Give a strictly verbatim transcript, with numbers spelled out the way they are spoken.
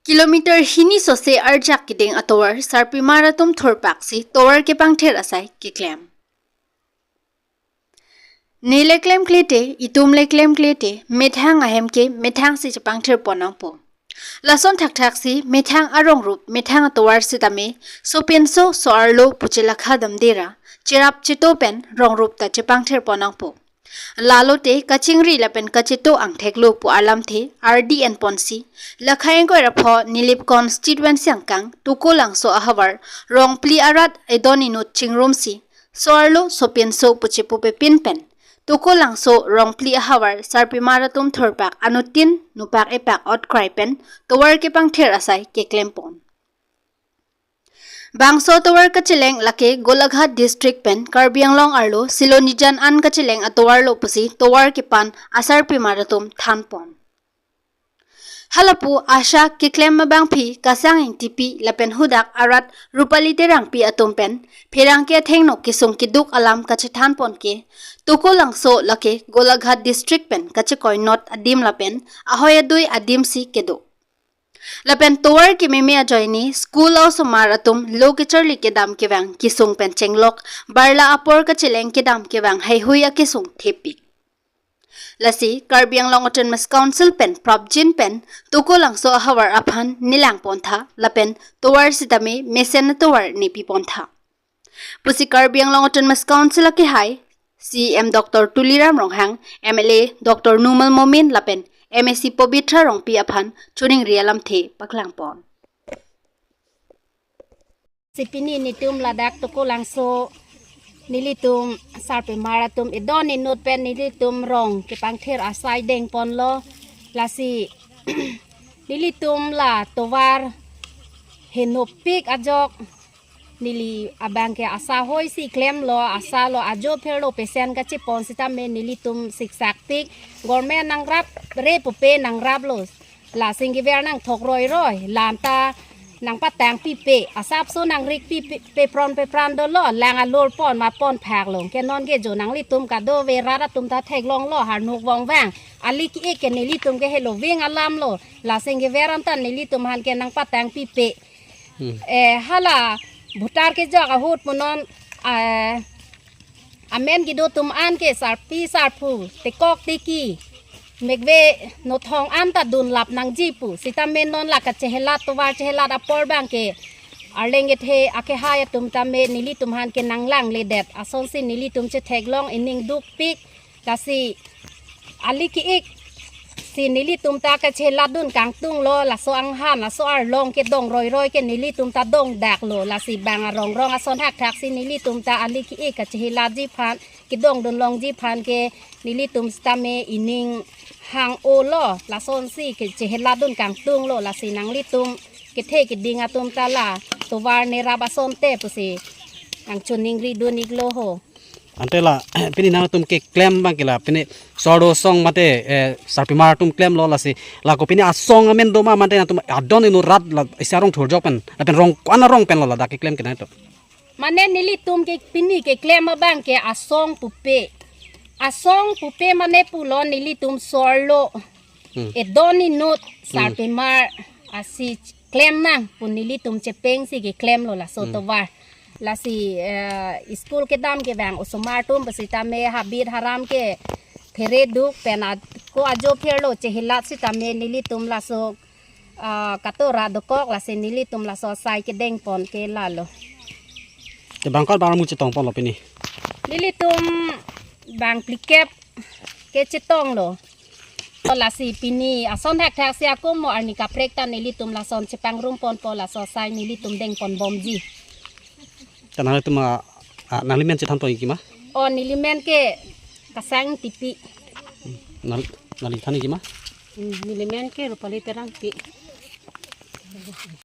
Kilometer hini sose arjak keding atovar sarpimar atum thurpaksi tovar kepangthir asai keklem. Nele klemkle te, itum le klemkle te, methang ahem ke methangsi chepangthir pon nangpo. Lason thakthaksi methang arong rup, methang atovar sitame, sopinso so-arlo pu chelakha damde ra, cherap cheto pen rong rup ta chepangthir pon nangpo. Lalo te kachingri lapen kacheto angthek lo pu alamthe ardi en ponsi, lakha ingkoi ra pho Nilip constituency angkang Tukolangso ahavar Rongpli arat edon inut chingrumsi, so-arlo sopinso pu chepu pepin pen Tukolangso Rongpli ahavar sarpimar atum thurpak anuttin nupak epak otkrai pen tovar kepangthir asai keklem pon. Bangso tovar kacheleng lake Golaghat district pen Karbi Anglong arlo Silonijan an kacheleng atovar lo pusi tovar kepan asarpimar atum than pon. Halapu ASHA keklem abangpi Kasang Ingtipi lapen hudak arat Rupali Terangpi atum pen pherangke athengno kesung keduk alam kachethan pon ke, Tukolangso lake Golaghat district pen kachekoinot adim lapen ahoi adui adimsi kedo. Lapen tovar kememe ajoine school a-osomar atum lo kecharli kedam kevang kesung pen chenglok, barla apor kacheleng kedam kevang heihui akesung thepik. Lasi Karbi Anglong Autonomous Council pen prapjin pen Tukolangso ahavar aphan nelang pontha lapen tovar sitame mesen atovar nepi pontha pusi Karbi Anglong Autonomous Council akehai CEM Doctor Tuliram Ronghang, MLA Doctor Numal Momin lapen MAC Pabitra Rongpi aphan choningri alamthe paklang pon. Si pini netum ladak Tukolangso nelitum sarpimar atum edon inut pen nelitum rong kepangthir asai deng ponlo. Lasi nelitum la tovar henopik ajok neli abang ke asa hoisi klemlo, asa lo ajo pherlo pesen kachepon sitame nelitum siksakpik, government nangrapre pupe nangraplo. La singgiver nangthok roiroi, lam ta nangpatang pipe, asapso nangrik pipe, pepron pepran dolo, lang alor pon ma pon phak long. Ke non ke jo nanglitum kadokave rat atum ta theklonglo, harnuk vongvang. Ali ki-ik ke nelitum ke heloving alamlo. La singgiver anta nelitum aphan ke nangpatang pipe. Hmm. Eh, hala voter kejok ahut punon, eh, amen kedo atum an ke sarpi sarpo, tekok teki, mekve nothong anta dunlap nangji pu. Sitame non la kachehelat tovar chehelat apor abang ke arleng kethe akehai atum tame nelitum aphan ke nanglangledet. Asonsi nelitum chetheklong, ening dukpik. Lasi ali ki-ik si nelitum ta kachelatdun kangtunglo, laso anghan, laso arlong kedong roiroi ke nelitum ta dongdaklo. Lasi bang arong rong ason thakthaksi nelitum ta ali ki-ik kachelatji aphan, kedongdun longji aphan ke nelitum sitame ening hang-olo, lasonsi kachelatdun kangtunglo. Lasi nanglitum kethe keding atum ta la tovar nerap asonte pusi nangchoningridun-iklo ho. Ante la pini nangtum keklem abang ke la pini so-arlo asong mate, eh, sarpimar atum klemlo, lasi lako pini asong amen doma mate nangtum adon inut rat la isi arong thurjok pen lapen rong ko-an arong penlo ladak keklem ke nangtum? Mane nelitum ke pini keklem abang ke asong pupe. Asong pupe mane pulo nelitum so-arlo Hmm. edon inut Hmm. sarpimar asi klem nang pu nelitum chepengsi keklemlo laso Hmm. tovar. Lasi, eh, school kedam kevang osomar atum pusitame habit haram ke phere duk pen ako ajo pherlo chehelat sitame nelitum laso, ah, katora dokok, lasi nelitum laso asai kedeng pon ke lalo. Ke bang ko-an bang armu chetong ponlo pini? Nelitum bang phlikep ke chetonglo. Lasi pini ason thakthaksi ako mo arni kaprek ta nelitum lason chepangrum ponpo, laso asai nelitum deng ponbomji. Kanang tum a, a, nangli men chethan tong-ik ma? O, neli men ke Kasang Ingtipi. Nang, nangli than-ik ma? Hmm, neli men ke Rupali Terangpi.